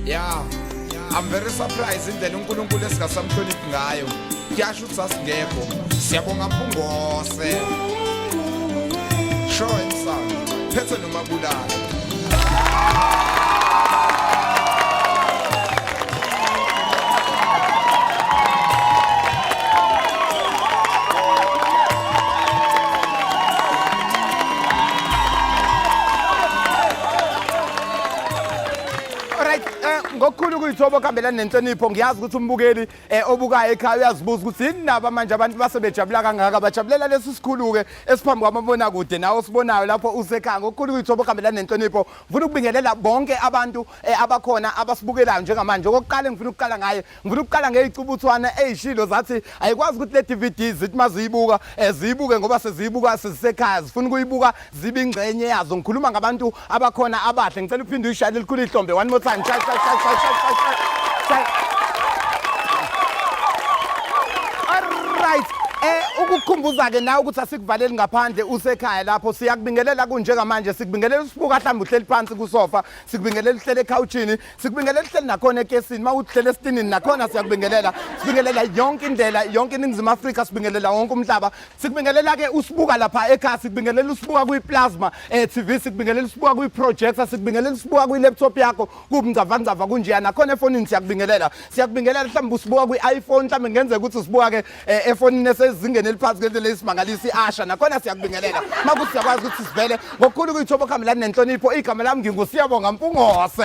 Yeah. I'm very surprised indlela uNkulunkulu esingasamhloniphi ngayo. Kuyasho ukuthi sasingekho. Siyabonga Mpungose. Sure inside. Phethe nomabulala. Alright, ngokukhulu ukuyithoba okuhambelana nenhlonipho, ngiyazi ukuthi umbukeli obukayo ekhaya uyazibuza ukuthi yini naba manje abantu basebejabula kangaka, bajabulela lesi sikhulu-ke esiphambi kwamabonakude nawe osibonayo lapho usekhaya. Ngokukhulu ukuyithoba okuhambelana nenhlonipho, ngifuna ukubingelela bonke abantu abakhona abasibukelayo njengamanje. Okokuqala engifuna ukuqala ngaye, ngifuna ukuqala ngeyicubuthwana eyishilo zathi ayikwazi ukuthi le DVD zithi maziyibuka, ziyibuke ngoba seziyibuka sezisekhaya, zifuna ukuyibuka zibe ingxenye yazo. Ngikhuluma ngabantu abakhona abahle. Ngicela uphinde uyishayele elikhulu ihlombe one more time. Shay, shay, shay, shay, shay, shay, shay. Shay. Alright. Ukukukhumbuza ke nawe ukuthi asikuvaleli ngaphandle usekhaya lapho, siyakubingelela kunjengamanje, sikubingelela usibuka mhlawumbe uhleli phansi kusofa, sikubingelela uhleli ekhawuchini, sikubingelela uhleli nakhona ekesini, uma uhleli esitinini nakhona siyakubingelela. Sibingelela yonke indlela, yonke iNingizimu Afrika, sibingelela wonke umhlaba. Sikubingelela ke usibuka lapha ekhaya, sikubingelela usibuka kwi-plasma TV, sikubingelela usibuka kwi-projector, sikubingelela usibuka kwi-laptop yakho, kubungcavangcava kunjeya, nakhona efonini siyakubingelela. Siyakubingelela mhlawumbe usibuka kwi-iPhone, mhlawumbe kungenzeka ukuthi usibuka ke efonini esezingeni eliphansi ngendlela esimangalisa i-Asha, nakhona siyakubingelela. Makuthi siyakwazi ukuthi sivele ngokukhulu ukuyithoba okuhambelana nenhlonipho. Igama lami nginguSiyabonga Mpungose.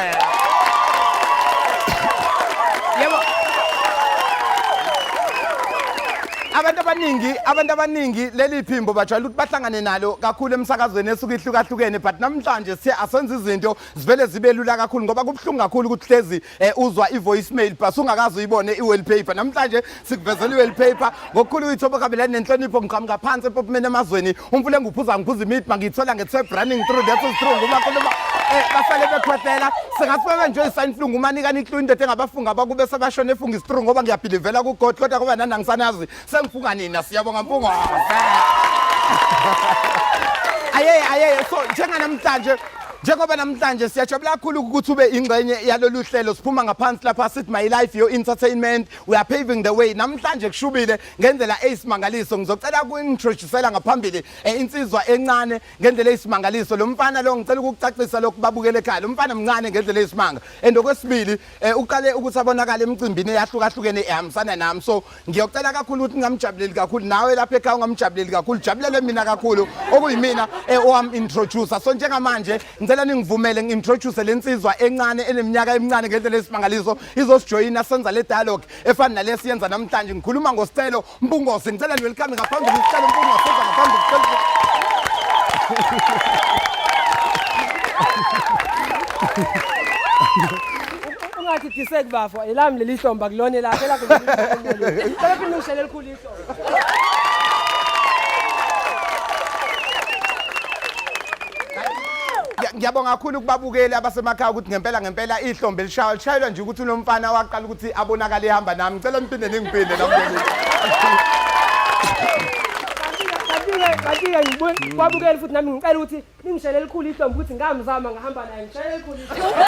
Yebo. Abantu abaningi leli phimbo bajwayele ukuthi bahlangane nalo kakhulu emsakazweni esuke ihlukahlukene, but namhlanje siye asenze izinto zivele zibe lula kakhulu, ngoba kubuhlungu kakhulu ukuthi hlezi uzwa i-voicemail but ungakaze uyibone i-wallpaper. Namhlanje sikuvezela i-wallpaper ngokukhulu uyithoba kabelani nenhlonipho. Ngiqhamuka phansi empophomeni emazweni, umfula enguphuza ngiphuza imithi mangiyithola nge-tap running through, that is true. Ngumakhuluma basale bekhwehlela sengathi bebe nje i-sign flu, ngumanikani iklu indoda engabafunga abakube sebashona efunga isitru, ngoba ngiyabhilivela ku-God, kodwa kuba nani angisanazi sengifunga nina. Siyabonga Mpungose. Aye aye, so njenganamhlanje, njengoba namhlanje siyajabula kakhulu ukuthi ube ingxenye yalolu hlelo. Siphuma ngaphansi lapha sithi my life, your entertainment, we are paving the way. Namhlanje kushubile ngendlela eyisimangaliso. Ngizocela ku-introducela ngaphambili insizwa encane ngendlela eyisimangaliso. Lo mfana lo, ngicela ukukucacisa lokhu babukele ekhaya, lo mfana mncane ngendlela eyisimanga, and okwesibili uqale ukuthi abonakale emicimbini eyahlukahlukene ehambisana nami. So ngiyocela kakhulu ukuthi ngingamjabuleli kakhulu, nawe lapha ekhaya ungamjabuleli kakhulu, jabulele mina kakhulu okuyimina owam-introducer. So njengamanje ngicela ningivumele ngi-introduce le nsizwa encane eneminyaka emincane ngendlela eyisimangaliso, izosijoyina senza le dialogue efana nale siyenza namhlanje. Ngikhuluma ngoSicelo Mpungose. Ngicela ni-welcome ngaphambili uSicelo Mpungose eza ngaphambili. Sicelo. Ungathi diseki bafo, elami leli hlomba kulona elakho, elakho leli hlomba. Cela phinde ungishayele elikhulu ihlombe. Ngiyabonga kakhulu kubabukeli abasemakhaya ukuthi ngempela ngempela ihlombe lishaywa lishayelwa nje ukuthi unomfana waqala ukuthi abonakale ehamba nami. Ngicela niphinde ningiphinde namukeli. Kanti-ke kwabukeli futhi nami ngicela ukuthi ningishayele elikhulu ihlombe ukuthi ngamzama ngahamba naye. Ngishayele elikhulu ihlombe.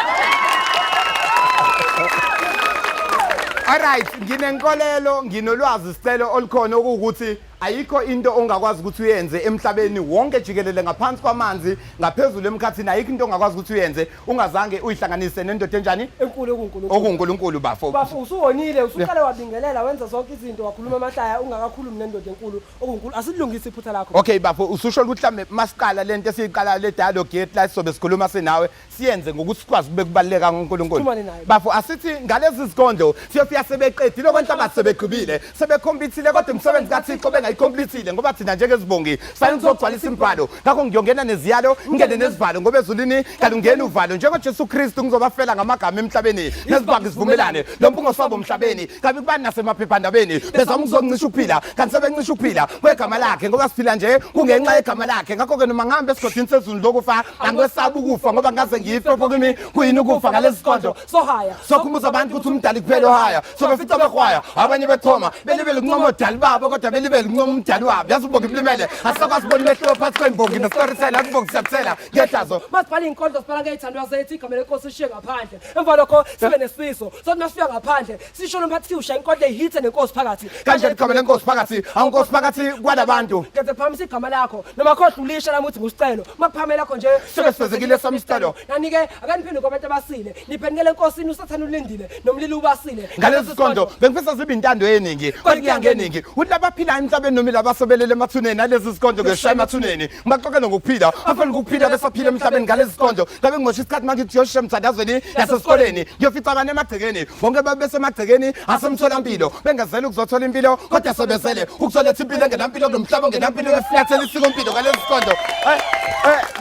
Alright, nginenkolelo, nginolwazi Sicelo olukhona okuwukuthi ayikho into ongakwazi ukuthi uyenze emhlabeni wonke jikelele, ngaphansi kwamanzi, ngaphezulu emkhathini, ayikho into ongakwazi ukuthi uyenze ungazange uyihlanganise nendoda enjani? Enkulu okuNkulunkulu. OkunguNkulunkulu, bafo. Bafo, usuwonile, usuqale wabingelela, wenza zonke izinto, wakhuluma amahlaya ungakakhulumi nendoda enkulu okuNkulunkulu. Asilungise iphutha lakho. Okay bafo, ususho ukuthi mhlambe masiqala lento esiyiqalayo, le dialogue yethu la sizobe sikhuluma sinawe, siyenze ngokuthi sikwazi ukube kubaluleka ngoNkulunkulu. Sixhumane naye. Bafo, asithi ngalezi zikondlo siyofika sebeqedile okwenhlabathi, sebegqibile, sebekhompithile, kodwa umsebenzi kaThixo bengayikhompithile, ngoba thina njengezibongi sifanele ukuzogcwalisa imibhalo. Ngakho ngiyongena neziyalo, ngingene nezivalo, ngoba ezulwini kalungeni uvalo. NjengoJesu Kristu ngizobafela ngamagama emhlabeni, nezibanga isivumelane lo Mpungo wabo emhlabeni kabi kubani nasemaphephandabeni bezama ukuzoncisha ukuphila, kanti sebencisha ukuphila kwegama lakhe, ngoba siphila nje kungenxa yegama lakhe. Ngakho-ke noma ngihambe esigodini sezulu lokufa, angikwesaba ukufa, ngoba ngaze ngife pho kimi kuyini ukufa? Ngalesi sikondlo sohaya sokhumbuza abantu ukuthi umdali kuphela ohaya. So befica behwaya, abanye bechoma, belibele ukuncoma odali babo, kodwa belibele. Uncoma umdali wabo, yazi ubonga imlimele. Asisakwazi ukubona umehluko phakathi kwembongi no-storyteller. Akubongi siyakuthela ngehlazo. Masibhala iy'nkondlo sibhala ngey'thandwa zethu, igama lenkosi sishiye ngaphandle. Emva lokho sibe nesifiso sokuthi masifika ngaphandle sisho lo mphathi siwushaye inkondlo eyihithe nenkosi phakathi. Kanjani igama lenkosi phakathi? Awunkosi phakathi kwalabantu. Ngenze phamisa igama lakho noma khohlwa ulisha lami uthi ngusicelo. Makuphamela lakho nje Sobe sifezekile esami isicelo. Nani-ke akaniphinde kwabantu abasile niphendukele enkosini usathane ulindile nomlilo ubasile. Ngalezi zikondlo bengifisa zibe intando yeningi kodwa kuya ngeningi ukuthi labaphilayo emhlabeni noma labasobelele emathuneni. Nalezi zikondlo ngeshaya emathuneni ngibaxoxele ngokuphila afana ukuphila besaphila emhlabeni. Ngalezi zikondlo ngabe ngimosha isikhathi manje ngithi yosha emthandazweni yasesikoleni ngiyofica abantu emagcekeni bonke babesemagcekeni asemtholampilo bengazele ukuzothola impilo kodwa sebezele ukuzoletha impilo engenampilo kulo mhlaba ongenampilo beflathela isikompilo. Ngalezi zikondlo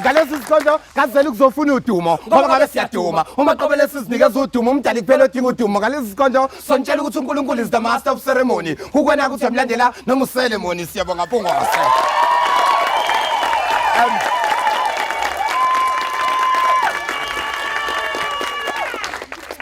ngalezi zikondlo ngazela ukuzofuna udumo ngoba ngabe siyaduma uma qobele sizinikeza udumo umdali kuphela odinga udumo. Ngalezi zikondlo sontshela ukuthi uNkulunkulu is the master of ceremony, kukwena ukuthi uyamlandela noma uselemoni. Siyabonga Mpungose.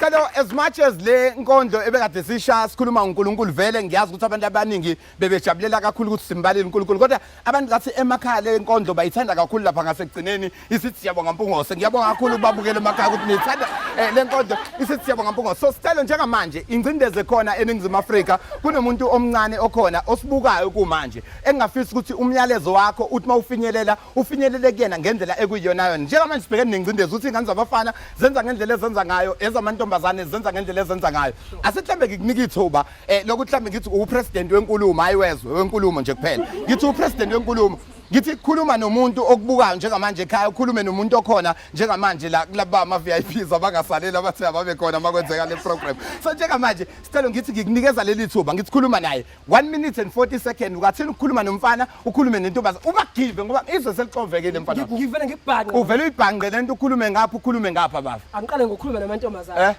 Sicelo, as much as le nkondlo ebekade sisha sikhuluma ngoNkulunkulu, vele ngiyazi ukuthi abantu abaningi bebejabulela kakhulu ukuthi simbalile uNkulunkulu, kodwa abantu ngathi emakhaya le nkondlo bayithanda kakhulu. Lapha ngasekugcineni isithi siyabonga Mpungose. Ngiyabonga kakhulu ukubabukela emakhaya ukuthi niyithanda le nkondlo isithi siyabonga Mpungose. So sicelo, njengamanje ingcindezi khona eNingizimu Afrika, kunomuntu omncane okhona osibukayo kumanje engingafisa ukuthi umyalezo wakho uthi mawufinyelela ufinyelele kuyena ngendlela ekuyiyona yona. Njengamanje sibhekene nengcindezi ukuthi ingane zabafana zenza ngendlela ezenza ngayo, ezamantombazane zenza ngendlela ezenza ngayo. Asithi mhlambe ngikunika ithuba lokuthi mhlambe ngithi upresident wenkulumo, hayi wezwe, wenkulumo nje kuphela, ngithi upresident wenkulumo, ngithi khuluma nomuntu okubukayo njengamanje ekhaya, ukhulume nomuntu okhona njengamanje la kulaba ama-VIPs abangasaleli abathe ababe khona uma kwenzeka le program. So njengamanje sicelo ngithi ngikunikeza leli thuba, ngithi khuluma naye 1 minute and 40 second. Ukathini ukukhuluma nomfana, ukhulume nentombazane, ubagive ngoba izwe selixovekile mfana. Ngivele ngikubhanqe. Uvele uyibhanqe lento, ukhulume ngapha ukhulume ngapha baba. Angiqale ngokukhuluma namantombazane.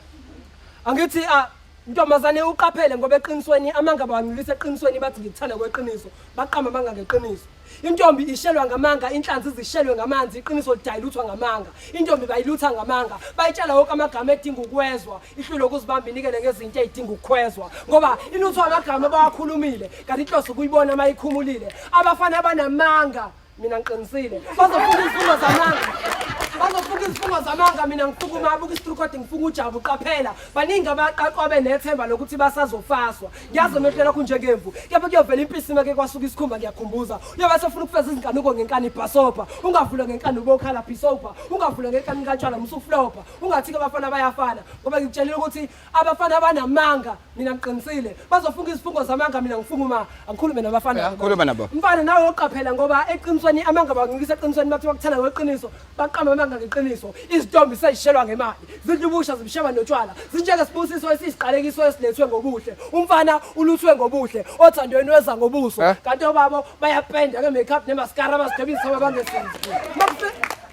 Angithi a ntombazane uqaphele ngoba eqinisweni amanga bawangcilisa eqinisweni, bathi ngikuthanda kweqiniso, baqamba amanga ngeqiniso. Intombi ishelwa ngamanga, inhlanzi zishelwe ngamanzi, iqiniso lidayiluthwa ngamanga. Intombi bayilutha ngamanga, bayitshela wonke amagama edinga ukwezwa, ihlulwe ukuzibamba inikele ngezinto ey'dinga ukukhwezwa ngoba iluthwa amagama abawakhulumile kanti inhloso ukuyibona uma ikhumulile. Abafana banamanga, mina ngiqinisile, bazofunga izifungo zamanga, bazofunga izifungo zamanga, mina ngifunga umabuka isitrukode, ngifunga ujabu. Qaphela, baningi abaqaqwa benethemba lokuthi basazofaswa. Ngiyazi emehlo lakho njengemvu kepha kuyovela impisi make kwasuka isikhumba. Ngiyakhumbuza uyobe sefuna ukufeza izinkanuko ngenkani ibhasobha, ungavulwa ngenkani ubokhala bhisobha, ungavulwa ngenkani katshwala musuflopha. Ungathi-ke abafana bayafana ngoba ngikutshelile ukuthi abafana banamanga, mina ngiqinisile, bazofunga izifungo zamanga, mina ngifunga uma angikhulume nabafana. Ya, khuluma nabo. Mfana nawe oqaphela ngoba eqinisweni amanga bancikisa eqinisweni, bathi bakuthanda ngeqiniso, baqamba amanga ngeqiniso. Izitombi seyishelwa ngemali, zidla ubusha zibisheba notshwala, zinjengesibusiso esiyisiqalekiso esilethwe ngobuhle. Umfana uluthwe ngobuhle othandweni weza ngobuso, kanti obabo bayapenda nge-makeup nemaskara bazidweba izithombe bangesizo.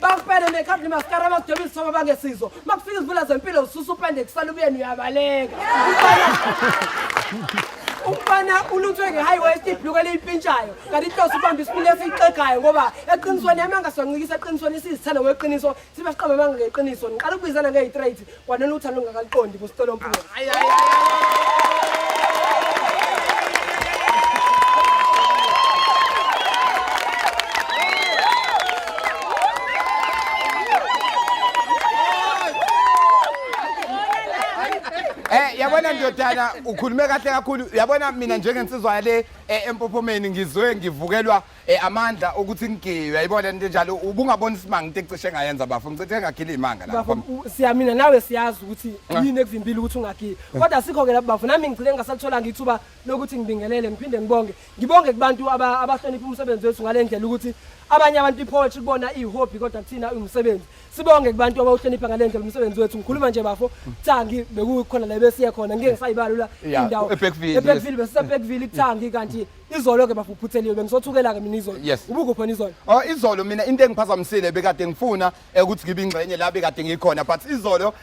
Bakupende makeup nemaskara bazidweba izithombe bangesizo, makufika izivula zempilo zisusa upende kusala ubuyena uyabaleka. Umfana uluthwe nge-high waist ibhluku eliyimpintshayo kanti inhloso ubamba isibili esiyixegayo ngoba eqinisweni amanga siwancikisa eqinisweni, sizithanda ngokweqiniso sibe siqamba amanga ngeqiniso. Niqala ukubizana ngeyi-straight kwanona uthando ungakaliqondi kusicelo mpulo. Yabona ndodana, ukhulume kahle kakhulu. Yabona mina njengensizwa yale empophomeni ngizwe ngivukelwa amandla ukuthi ngigiwe. Uyayibona into enjalo, ubungabona isimanga into ecishe ngayenza bafo, ngicishe ngagila imanga la. Bafo, siyamina nawe siyazi ukuthi yini ekuvimbile ukuthi ungagiyi, kodwa sikho-ke lapho bafo. Nami ngigcine ngingasalitholanga ithuba lokuthi ngibingelele ngiphinde ngibonge, ngibonge kubantu abahlonipha umsebenzi wethu ngale ndlela ukuthi abanye abantu i-poetry kubona iyi-hobby kodwa kuthina umsebenzi. Sibonge kubantu abawuhlonipha ngale ndlela umsebenzi wethu. Ngikhuluma nje bafo, Thangi bekukhona la besiye khona, ngike ngisayibalula indawo. eBergville, yes. eBergville, besiseBergville kuThangi. Kanti izolo-ke bafo uphutheliwe, bengisothukela-ke mina izolo. Ubukuphi wena izolo? Oh, izolo mina into engiphazamisile bekade ngifuna ukuthi ngibe ingxenye la bekade ngikhona, but izolo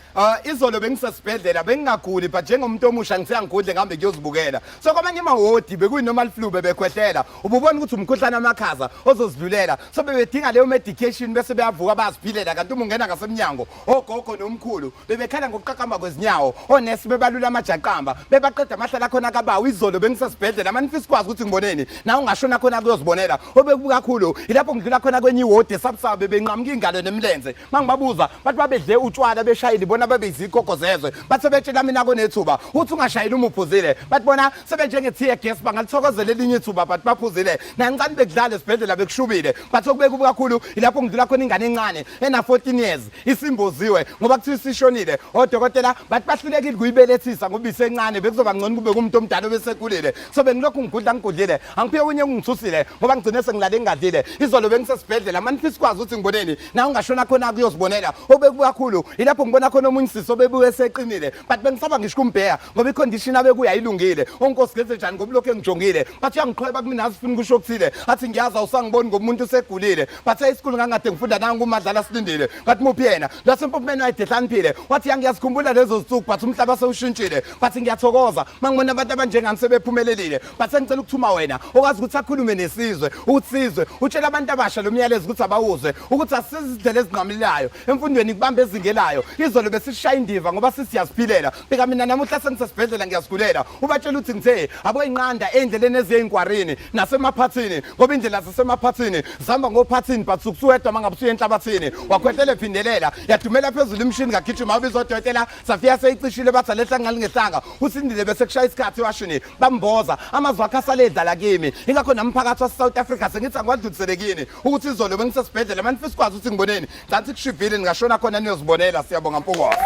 izolo bengisesibhedlela, bengingaguli but njengomuntu omusha ngithe angigudle ngihambe ngiyozibukela. So kwamanye amawodi bekuyi-normal flu, bebekhwehlela, ububona ukuthi umkhuhlane amakhaza ozozidlulela, so bebedinga leyo medication bese beyavuka bayaziphilela. Kanti uma ungena ngasemnyango ogogo nomkhulu bebekhala ngokuqaqamba kwezinyawo, onesi bebalula amajaqamba bebaqeda amahlala khona kabawo. Izolo bengisesibhedlela, mani ngifisa ukwazi ukuthi ngibone ngiboneni na ungashona khona kuyozibonela obekubuka kakhulu ilapho ngidlula khona kwenye iwodi esabsabe benqamuka ingalo nemilenze mangibabuza bathi babedle utshwala beshayile bona babeyizigogo zezwe bathi sebetshela mina konethuba uthi ungashayeli uma uphuzile bathi bona sebenjenge-tear gas bangalithokozela elinye ithuba but baphuzile nancane bekudlala esibhedlela bekushubile bathi okubeka kakhulu ilapho ngidlula khona ingane encane ena-14 years isimboziwe ngoba kuthiwa isishonile odokotela bathi bahlulekile kuyibelethisa ngoba isencane bekuzoba ngcono kube kumuntu omdala obesekhulile so bengilokhu ngigudla ngigudlile angiphiwe kunye kungithusile ngoba ngigcine sengilale ngingadlile izolo bengisesibhedlela mani fisa ukwazi ukuthi ngiboneni na ungashona khona kuyozibonela obekubuka kakhulu ilapho ngibona khona omunye sisi obebuke eseqinile but bengisaba ngisho kumbheka ngoba icondition abekuya ayilungile onkosi ngenze njani ngoba lokhu engijongile bathi uyangiqhweba kumina azifuni kusho okuthile athi ngiyazi awusangiboni ngoba umuntu usegulile bathi eyisikulu ngangade ngifunda nangu umadlala silindile ngathi muphi yena lwasempophumeni wayedehlaniphile wathi yangiyazikhumbula lezo zinsuku but umhlaba sewushintshile bathi ngiyathokoza mangibona abantu abanjengami sebephumelelile bathi sengicela ukuthuma wena okwazi ukuthi akhulume nesizwe ukuthi sizwe utshela abantu abasha lo myalezo ukuthi abawuzwe ukuthi asizindlela ezinqamulayo emfundweni kubamba ezingelayo izolo besishaya indiva ngoba sisiyaziphilela bheka mina namuhla sengisesibhedlela ngiyazigulela ubatshela ukuthi ngithe aboyinqanda endleleni eziyeyinkwarini nasemaphathini ngoba indlela zasemaphathini zihamba ngophathini but sukusuwedwa uma ngabe usuye enhlabathini wakhwehlela ephindelela yadumela phezulu imishini kagijima wabizwa odokotela safika seyicishile bathi alehla ngalingehlanga usindile bese kushaya isikhathi washini bamboza amazwi akhe asale edlala kimi ingakho namphakathi wase-south africa sengithi angiwadlulisele kini ukuthi izolo bengisesibhedlela mani fisa ukwazi ukuthi ngiboneni ngathi kushibhile ningashona khona niyozibonela siyabonga mpungose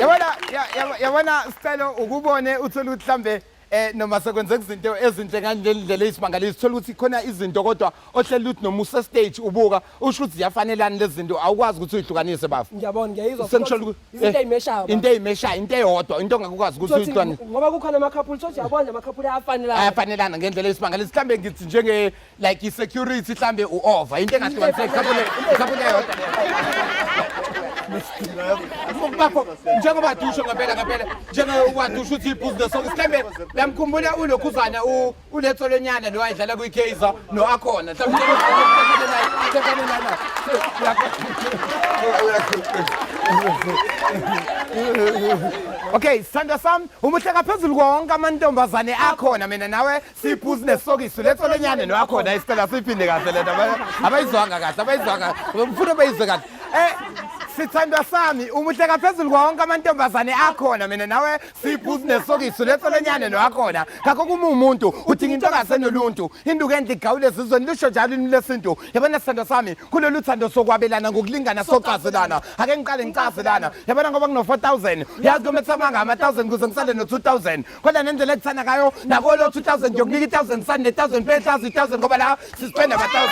yabona yabona sicelo ukubone uthole ukuthi mhlambe eh noma sekwenzeka izinto ezinhle ngale ndlela eyisimangaliso uthola ukuthi khona izinto kodwa ohleli ukuthi noma use stage ubuka usho ukuthi ziyafanelana lezi zinto awukwazi ukuthi uyihlukanise bafo ngiyabona ngiyayizwa sengisho ukuthi izinto eyimeshayo into eyimeshayo into eyodwa into ongakwazi ukuthi uyihlukanise ngoba kukhona amakhaphuli sothi uyabona amakhaphuli ayafanelana ayafanelana ngendlela eyisimangaliso mhlambe ngithi njenge like i-security mhlambe u-over into engahlukaniseki couple eyodwa bafo njengoba dusho ngempela ngempela njengoba dusho uthi ibhizinesi mhlambe uyamkhumbula ulokhuzana uletsolonyana lo wayedlala kwi-kaizer no-akhona mhlawumbe Okay, sithandwa sami, umuhle ngaphezulu konke amantombazane akhona mina nawe siphuzi nesokisi letsolonyane nowakhona isicela siyiphinde kahle lento abayizwanga kahle abayizwanga ngifuna bayizwe kahle eh sithandwa sami umuhle ngaphezulu kwawonke amantombazane akhona mina nawe siphuzi nesokisi letsolonyane nowakhona ngakho kuma umuntu udinga into ongasenoluntu induku enhle igawule ezizweni lusho njalo ulimi lesintu yabona sithandwa sami kulolu thando sokwabelana ngokulingana socazelana ake ngiqale ngicazelana yabona ngoba kuno-4000 yazi kumele samanga ama-1000 kuze ngisale no-2000 kodwa nendlela ekuthanda ngayo nakolo 2000 ngiyokunika i-1000 sani ne-1000 phehlazi i-1000 ngoba la sispenda ama-1000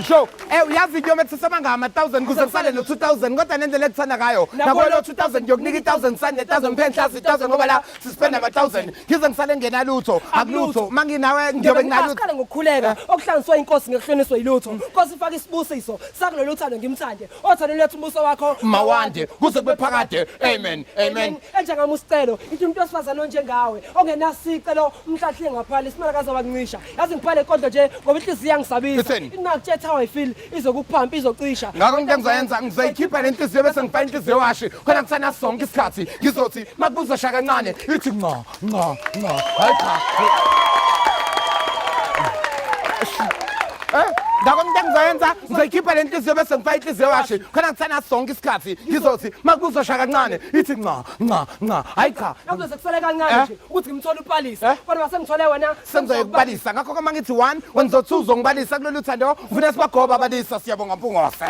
Sho, eh uyazi kuyometha samangama 1000 kuze kusale no 2000 kodwa nendlela ekuthanda ngayo. Nakolo 2000 ngiyokunika i-1000 sani ne-1000 phenhlazi i-1000 ngoba la sispenda ama-1000 ngize ngisale ngenalutho akulutho manginawe ngiyobe nginalutho. Asiqale ngokukhuleka okuhlanganiswa inkosi ngekuhloniswa yilutho. Nkosi ifaka isibusiso sakulolu thando ngimthande. Othando lethu umbuso wakho Mawande kuze kube phakade. Amen. Amen. Enjengami usicelo ithi umuntu wesifazane onjengawe ongenasicelo umhlahle ngaphali isimala kaze wakuncisha yazi ngiphale inkondlo nje ngoba inhliziyo iyangisabisa Itheni? ingakutshela how I feel izokuphampa izocisha Ngakho into engizoyenza ngizoyikhipha le nhliziyo bese ngifaka inhliziyo washi khona kusana sonke isikhathi ngizothi makuzosha kancane ithi nca nca nca hayi cha Eh ngakho into engizoyenza ngizoyikhipha le nhliziyo bese ngifaka inhliziyo washi khona kusana sonke isikhathi ngizothi makuzosha kancane ithi nca nca nca hayi cha Nakuzoze kusale kancane Eh? nje ukuthi ngimthole upalisa Eh? kodwa masengithole wena sengizoyikubalisa ngakho uma ngithi 1 wena uzothi uzongibalisa kulolu thando ngifuna sibagoba abalisa siyabonga mpungose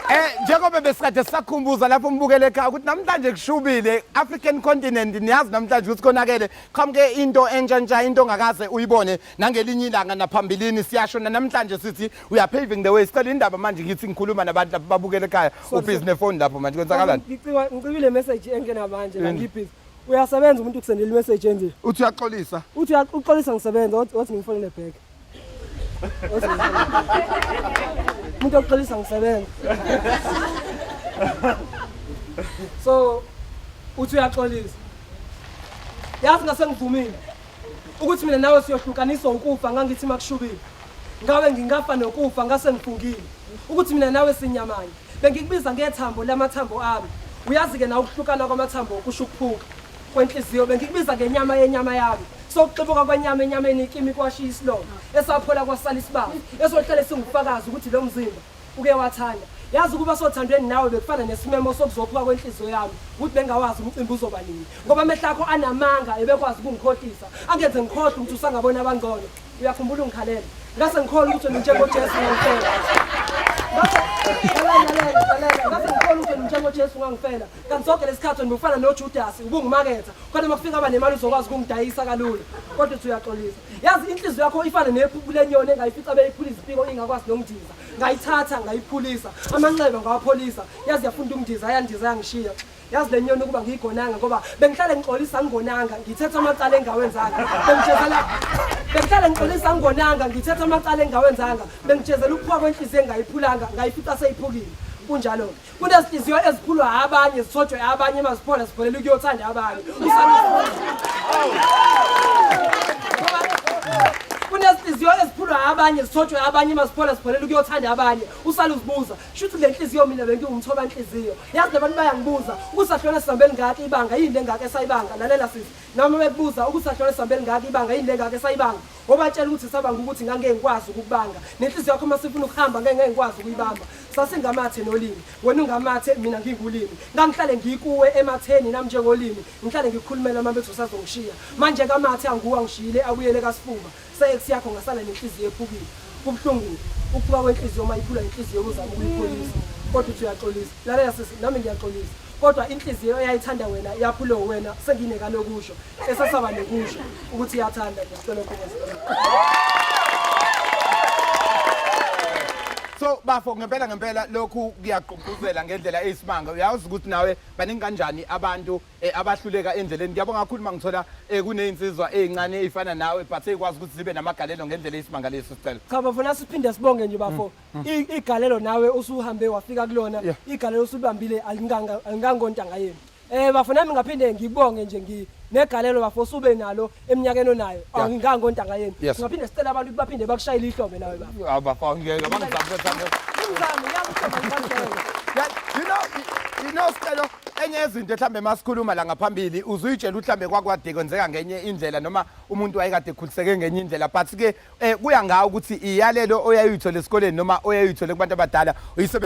Eh njengoba besikade sisakhumbuza lapho umbukele ekhaya ukuthi namhlanje kushubile African continent niyazi namhlanje ukuthi konakele qhamuke into entsha ntsha into ongakaze uyibone nangelinye ilanga naphambilini siyasho namhlanje sithi we are paving the way sicela indaba manje ngithi ngikhuluma nabantu lapho babukele ekhaya ubhizi nefoni lapho manje kwenzakalani Ngicika ngicibile message engena manje la ngibhizi uyasebenza umuntu ukusendela imessage enje uthi uyaxolisa uthi uxolisa ngisebenza wathi ngifonele back Wathi ngifonele. umuntu oxolisa ngisebenza so uthi uyaxolisa yazi ngase ngivumile Ukuthi mina nawe siyohlukaniswa ukufa ngangithi makushubile. Ngawe ngingafa nokufa ngase ngifungile. Ukuthi mina nawe sinyamanye. Bengikubiza ngethambo lamathambo ami. Uyazi-ke nawe ukuhlukana kwamathambo kusho ukuphuka kwenhliziyo. Bengikubiza ngenyama yenyama yami. Sokuxibuka kwenyama enyameni kimi kwashiya isilonda. Esaphola kwasala isibaba. Esohlale singufakazi ukuthi lo mzimba uke wathanda. Yazi ukuba sothandweni nawe bekufana nesimemo sokuzophuka kwenhliziyo yami ukuthi bengawazi umcimbi uzoba nini. Ngoba amehlo akho anamanga ebekwazi ukungikhohlisa. Angenze ngikhohlwe ukuthi usangabona abangcono. Uyakhumbula ungikhalela. Ngase ngikholwa ukuthi wena unjengoJesu ngangifela. Ngase lalela lalela ngase ngikholwa ukuthi wena unjengoJesu ngangifela. Kanti sonke lesikhathi wena ubufana noJudas ubungimaketha. Kodwa uma kufika abanemali uzokwazi ukungidayisa kalula. Kodwa uthi uyaxolisa. Yazi inhliziyo yakho ifana nephuphu lenyoni engayifica beyiphula izipiko ingakwazi nokundiza. Ngayithatha ngayiphulisa. Amanxeba ngawapholisa. Yazi yafunda ukundiza yandiza yangishiya. Yazi le nyoni ukuba ngiyigonanga ngoba bengihlale ngixolisa ngingonanga ngithetha amacala engawenzanga. Bengijezela bengihlale ngixolisa ngingonanga ngithetha amacala engawenzanga. Bengijezela ukuphuka kwenhliziyo engayiphulanga ngayifica seyiphukile. Kunjalo-ke. Kunezinhliziyo eziphulwa abanye zithotshwe abanye maziphola zipholela ukuyothanda abanye. Kunezinhliziyo eziphulwa abanye zithotshwe abanye maziphola zipholela ukuyothanda abanye. Usale uzibuza, shuthi le nhliziyo mina bengiwumthoba nhliziyo. Yazi labantu bayangibuza ukuthi ahlona sihambe lingaka ibanga yini lengaka esayibanga. Lalela sisi, noma bekubuza ukuthi ahlona sihambe lingaka ibanga yini lengaka esayibanga. Obatshela ukuthi sabanga ukuthi ngangeke ngikwazi ukukubanga. Nenhliziyo yakho uma sifuna ukuhamba ngeke ngikwazi ukuyibamba. Sasingamathe nolimi. Wena ungamathe mina ngingulimi. Ngangihlale ngikuwe ematheni nami njengolimi. Ngihlale ngikukhulumela uma bethi usazongishiya. Manje kamathe anguwa ngishiyile abuyele kasifuba. Se-ex yakho ngasala nenhliziyo ephukile. Kubuhlungu ukuphuka kwenhliziyo uma iphulwa inhliziyo uzama ukuyipholisa. Kodwa uthi uyaxolisa. Lalela sisi nami ngiyaxolisa. Kodwa inhliziyo eyayithanda wena yaphulwe wena senginekanokusho. Esasaba nokusho ukuthi iyathanda ngisicela ukhokoza. So bafo ngempela ngempela lokhu kuyagqugquzela ngendlela eyisimanga uyazi ukuthi nawe baningi kanjani abantu eh, abahluleka endleleni ngiyabonga kakhulu mangithola eh, kunezinsizwa ezincane ezifana nawe but ezikwazi ukuthi zibe namagalelo ngendlela eyisimangaliso sicela Cha bafo nasiphinde sibonge nje bafo. Igalelo nawe usuhambe wafika kulona. Igalelo usubambile alinganga alingangontanga yenu. Eh bafo nami ngaphinde ngibonge nje ngi negalelo bafo sube nalo eminyakeni onayo angingangontanga yenu. Singaphinde sicela abantu ukuthi baphinde bakushayele ihlombe nawe bafo. Hawu bafo ngeke bangizame. Ngizame ngiyakuhlombe. You know Sicelo enye yezinto mhlambe masikhuluma la ngaphambili uzuyitshela ukuthi mhlambe kwakwade kwenzeka ngenye indlela noma umuntu wayekade ekhuliseke ngenye indlela but ke eh, kuya ngawo ukuthi iyalelo oyayuyithole esikoleni noma oyayuyithole kubantu abadala uyisebe.